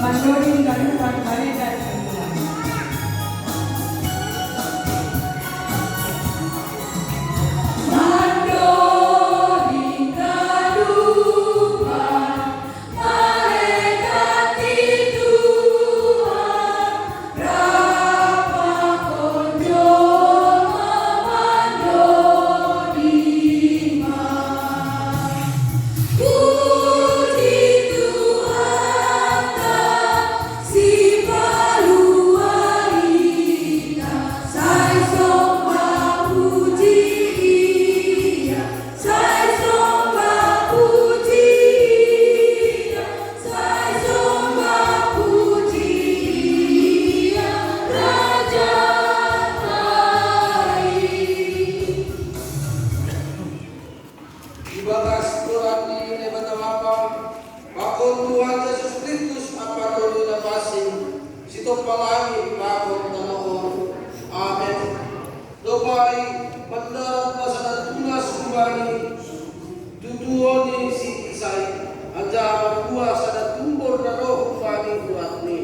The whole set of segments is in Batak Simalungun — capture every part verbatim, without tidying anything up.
Mandori gadupan baretan Tuhan. Ibagas urat ni Naibata Bapa, pakon Tuhan Jesus Kristus ampa Napasin, sitompalani pakon tanoh on. Amen. Dopai, mandarat ma sada tunas humbani, tutuhon ni si Isai, anjaha mambuat sada tumbor na roh humbani uratni.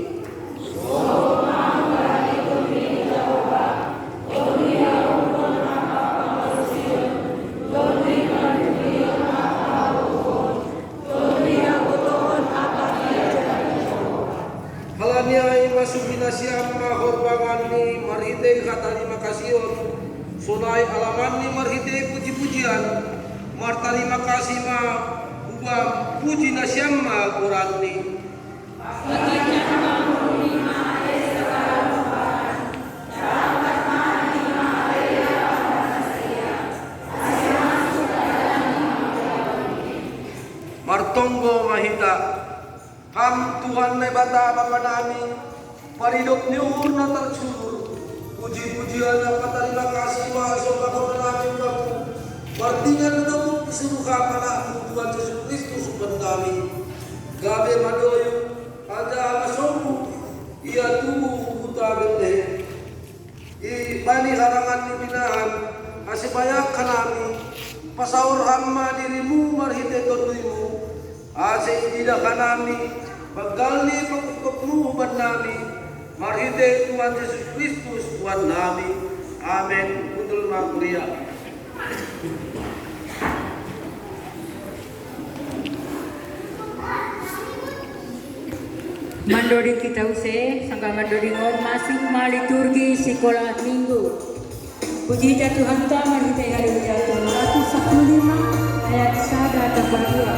Halani ai masuhi nasiam ma horbanganni marhitei hatarima kasihon, sonai alamanni marhitei puji-pujian, martarima kasih ma hubam, puji nasiam ma goranni. Martonggo ma hita. Ham Tuhan Naibata Bapa nami, paridop ni uhur na tarsuhur, puji-pujian ampa tarima kasih ma isomba hona nami Bamu, martingan na topuk isuruh Ham Anakmu Tuhan Jesus Kristus Tuhan nami, gabe madoyu, anjaha masombu, Ia tubuh hu huta Betlehem. Ibani harangan ni pinahan, ase payak hanami, pasaor Ham ma dirimu marhitei tonduymu, ase ididah hanami, banggal ni pangkopkopmu hubannami, marhitei Tuhan Jesus Kristus Tuhan nami. Amen. Hundul ma kuria. Mandoding kita use, sanggah mandoding on masuk ma liturgi sikola minggu. Puji hita Tuhanta marhitei Haleluya tolu ratus sapuluh lima ayat sada sampai dua.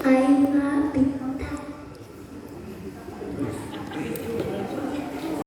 Ai